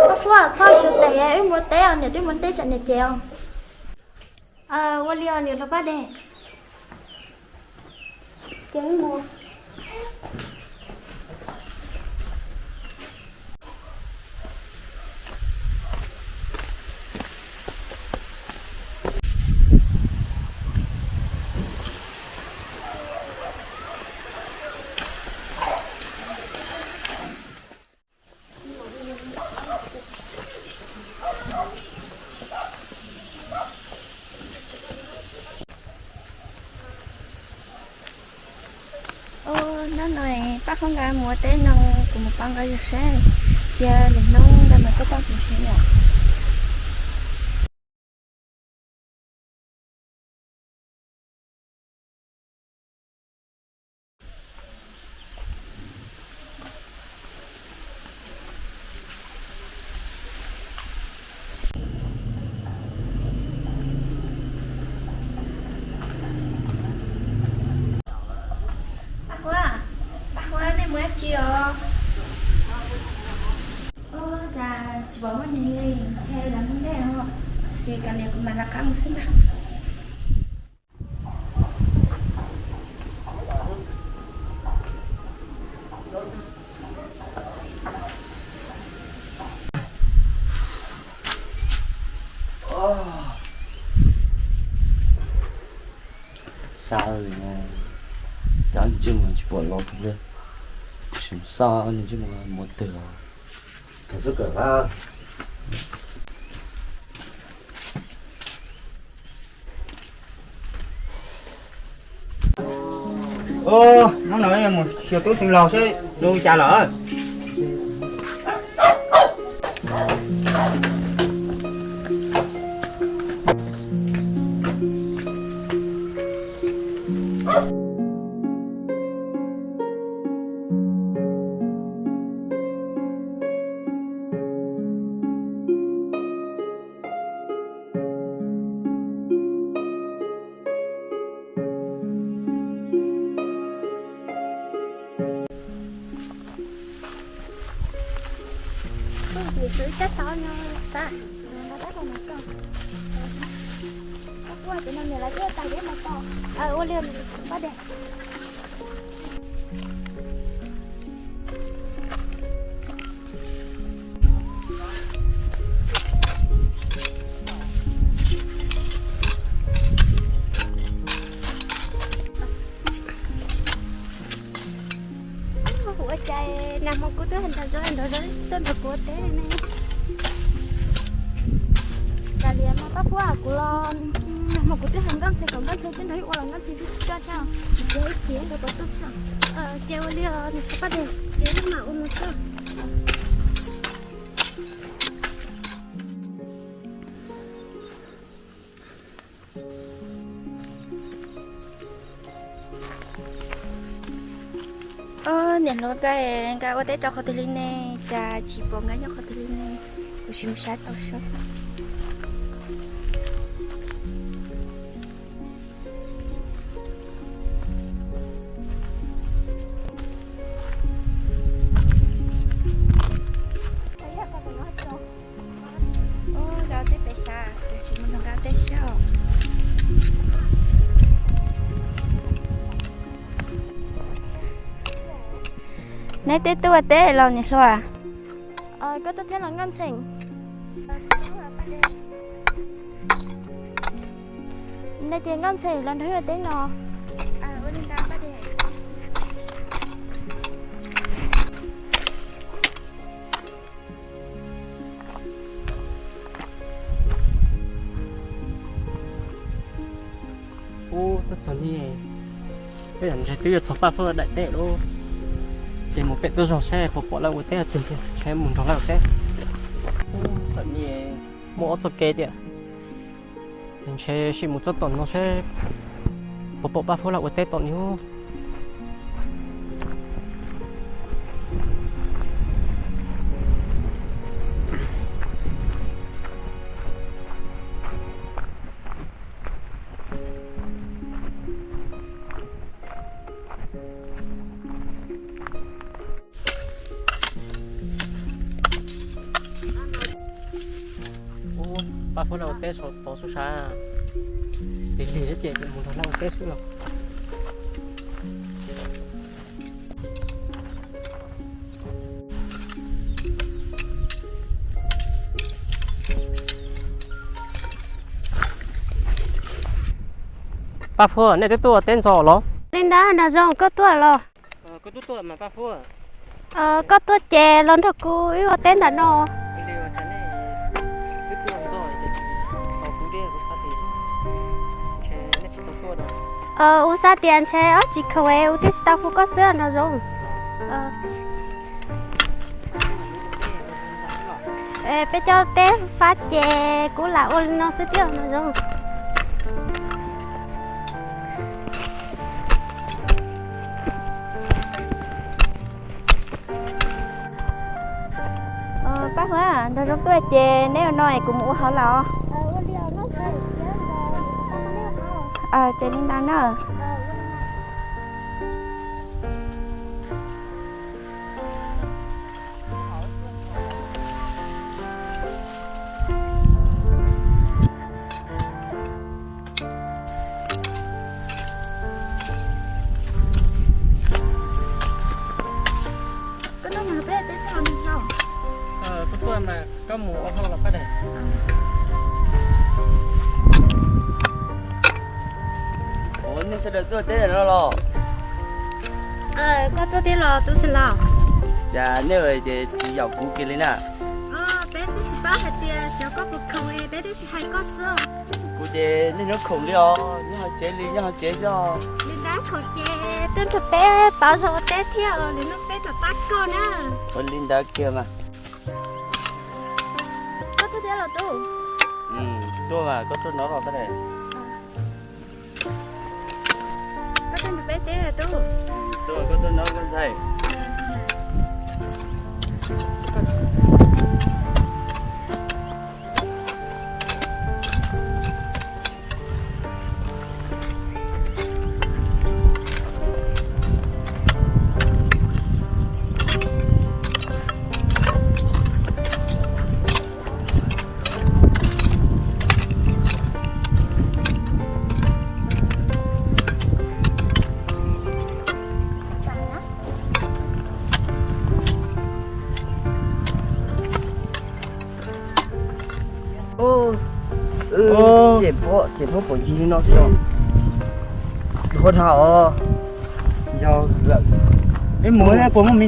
Paj Fuab, txhob xyuas tes, wb mus teb os, niam twb mus teb tsam niam ces os. Ua li os niam hluas Paj Dej. Ces wb mus. Hnub no Paj Fuab nkawd mus ua teb no, kuv mus pab nkawd zog seb, cia lwm hnub nkawd mam tuaj pab kuv seb yom. Paj Fuab, Paj Fuab, nej mus dab tsi os? Ua cas tsis pom muaj neeg li, ntshe lawv mus dej os. Ces kav liam kuv mam rov qab mus xwb ntag. Sab li, cov ntsej muag tsis pom los li. Sim xauj ntsej muag mus twg los. Hnub no mus xyuas tub xeev laus seb zoo li cas lawm. Ua li Paj Dej. Ua cas nag hmo kuv twb hais nrog Zeb nrog Zeb tuaj nrog kuv ua teb ne. Kav liam no Paj Fuab, kuv los, nag hmo kuv twb hais Nkauj Ntxhe kom Nkauj Ntxhe tuaj nrog wb ua los Nkauj Ntxhe twb tsis coj thiab, tsis tias ib txhis nkawd puas tuaj thiab. Ces ua li os niam hluas Paj Dej, ces wb mam ua mus xwb. Ob niam hluas nkawd, nkawd ua teb rau qhov twg li ne, cas tsis pom nkawd nyob qhov twg li ne. Kuv sim mus saib tau seb. Nkawd ua teb pem sav, kuv sim mus nrog nkawd ua teb saib os. Neb twb tuaj ua teb los niam hluas? Koj tuaj thiab los Nkauj Ntxhe? Neb ces Nkauj Ntxhe los nrog wb ua teb no. Ub, tuaj txog ni, tej zaum ntshe twb yuav txog Paj Fuab daim teb lawm. Ces mus pem tuaj zog seb puas pom lawv ua teb tiag tiag, ntshe mus nrog lawv ua teb. Txawm ni muaj ob txoj kev tiag, ces ntshe sim mus txoj tom no seb puas pom Paj Fuab lawv ua teb tom ni ub. Muab lawv ua teb saum tod xub sab. Lig lig ces mus nrog lawv ua teb xwb los. Paj Phuaj, nej twb tuaj ua teb ntxov los? Li ntawd nraug zoov koj tuaj los? Koj tuaj ces los nrog kuv wb ua teb ntawm no. Kuv xav tias ntshe ob tsis khoom es kuv twb tsis tau hu koj xwb nraug zoov. Peb cov teb fab ces kuv lam ua li no xwb thiab nraug zoov. Paj Huab, nraug zoov tuaj ces neb ua no es kuv mus ua hauv lawm os. Ces li ntawd na. Koj tuaj mas koj mus ua hauj los koj daim. Ua nej sawv daws tuaj teb no los? Koj tuaj teb los tub xeev laus? Cas nej ces tsis yaum kuv kiag li na? Peb twb tsis paub hais tias xyov koj puas khoom, peb twb tsis hais koj xwb. Kuv ces niaj hnub khoom li os, nyob hauv tsev li nyob hauv tsev xwb os. Li ntawd khoom ces tuaj nrog peb pauv zog ua teb thiab, lwm hnub peb rov pab koj na. Ua li ntawd kiag mas. Koj tuaj teb los tub? Tuaj mas, koj tuaj no los koj daim. Koj tuaj nrog peb teb tub. Tuaj, koj tuaj no koj ntxhais. Ces phob pom ncig li no xwb os. Huab dhau os. Yog lawm. Ib mus ne puas muaj me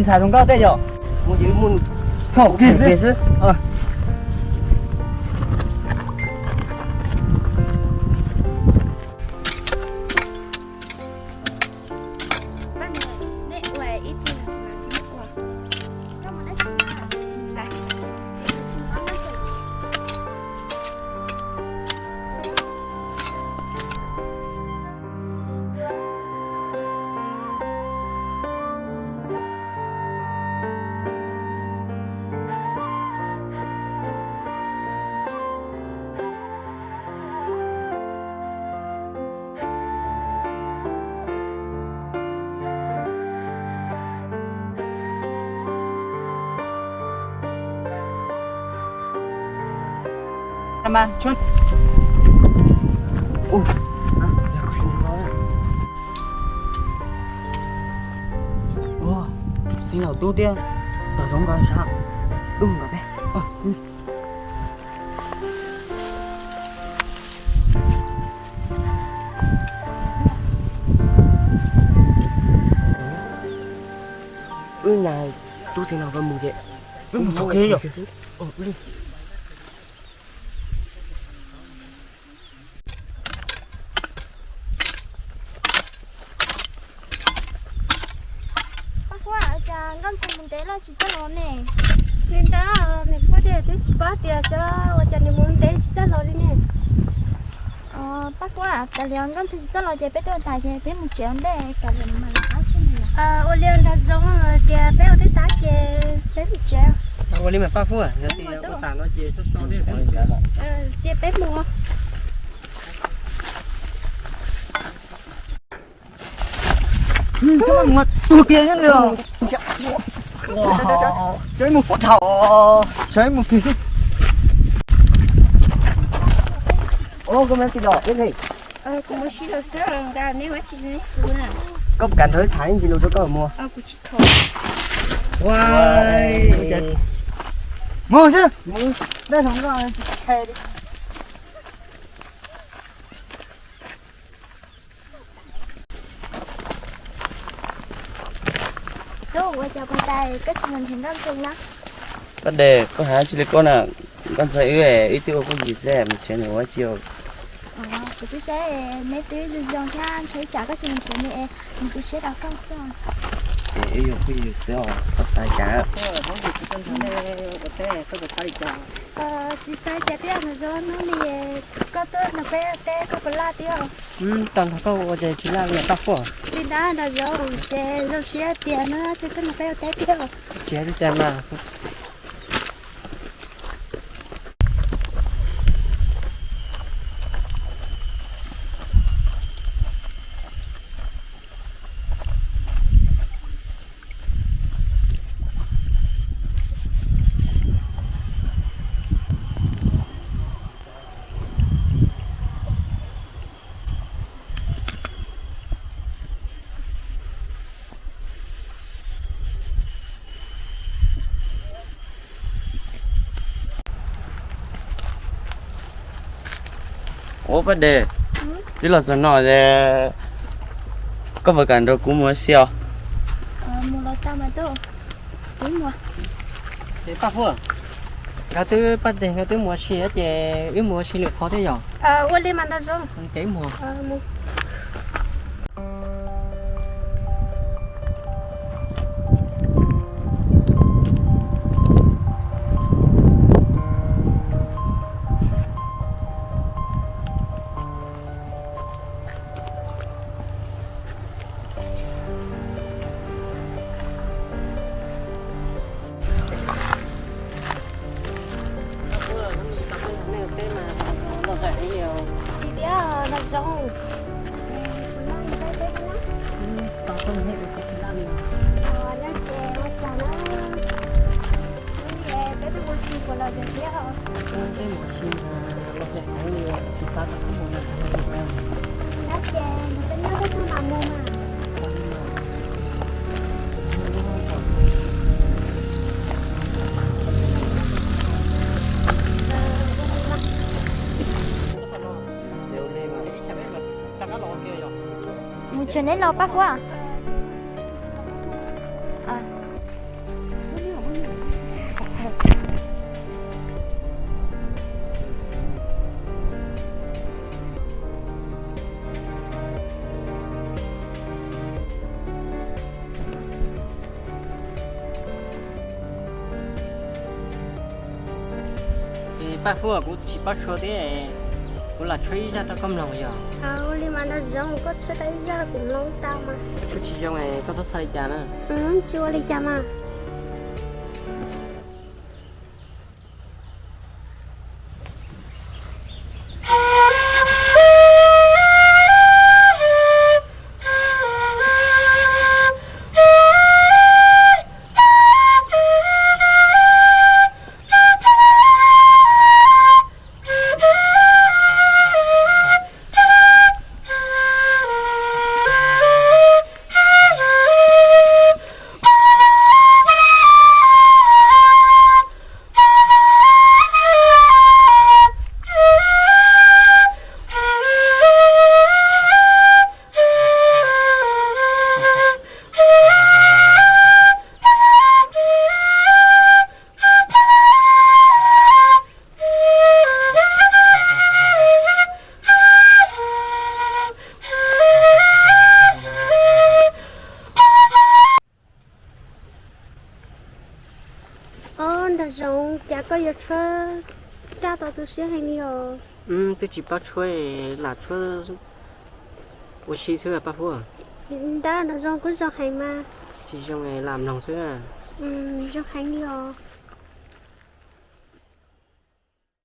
ntxhais hluas nkauj tej yom? Mus ces mus thaum kiag xwb. Xeev laus tub thiab nraug zoov nkawd sab. Wb mus nrog peb. Wb nyas tub xeev laus nkawd mus ces wb mus thaum kiag yom. Paj Huab, cas Nkauj Ntxhee mus ntev lawm tsis txawj los ne? Li ntawd, niam Paj Dej twb tsis paub tias xyov ua cas nws mus ntev tsis txawj los li ne. Paj Huab, kav liam Nkauj Ntxhee tsis txawj los ces peb tuaj tas ces peb mus tsev ua ntej, kav liam nws mam los qab xwb. Ua li nraug zoov tias peb ua teb tas ces peb mus tsev. Ua li mas Paj Huab, yog tias ua tas no ces so so thiab peb mus tsev. Ces peb mus. Tuag kiag nyob li os. Sawv mus puag dhau, sawv mus kiag xwb. Ua, koj mus tim los ib lig. Kuv mus si los xwb, nqa neb ua tsis neb kuv na. Koj puas kam nrog wb tham ib ntsis lus rau koj mus? Kuv tsis tham. Mus xwb. Tub, ua cas puag ta koj tsis mus nrhiav Nkauj Ntxawg na? Paj Dej, koj hais tsis li koj na, Nkauj Ntxawg wb, wb twb ua phooj ywg xwb, mus nrhiav nws ua tsi os? Kuv twb saib neb twb zoo zoo thiab, ntshe ib tsam koj tsis mus nrhiav nws es nws tu siab rau koj xwb. Ces wb yog phooj ywg xwb os, txhob xav cas. Tsis xav cas thiab, nws zoo hnub li koj tuaj nrog peb teb koj puas laj thiab? Tau nrog koj ua ces tsis laj li Paj Huab. Li ntawd nrog zoo ces zoo siab tiag na, tsis tuaj nrog peb ua teb thiab. Tsis hais li cas mas. Ua Paj Dej, twb los txog no es koj puas kam nrog kuv mus ua si os? Paj Huab, nkawd twb, Paj Dej nkawd twb mus ua si ces wb mus ua si lwm qhov thiab yog? Ua li mas nrog zoo. Ces wb mus. Ua li thiab, nrog zoo. Nyob ces ua cas na? Peb twb mus si puas los tiag thiab? Nyob ces nws twb nyob peb tug mam mus mas. Mus nrhiav neb los Paj Huab. Paj Huab, kuv tsis paub tshuaj thiab, kuv lam tshuab ib zaj rau koj mloog yog? Ua li mas nrog zoo, koj tshuab tau ib zaj rau kuv mloog tau mas. Tshuab tsis zoo es koj txhob xav li cas na. Tsis ua li cas mas. Ob, nrog zoo, cas koj yuav tshuab raj tau tu siab heev li os. Twb tsis paub tshuab, lam tshuab ua si xwb Paj Huab. Ntab, nrog zoo kuj zoo heev mas. Tsis zoo lam mloog xwb. Zoo heev li os.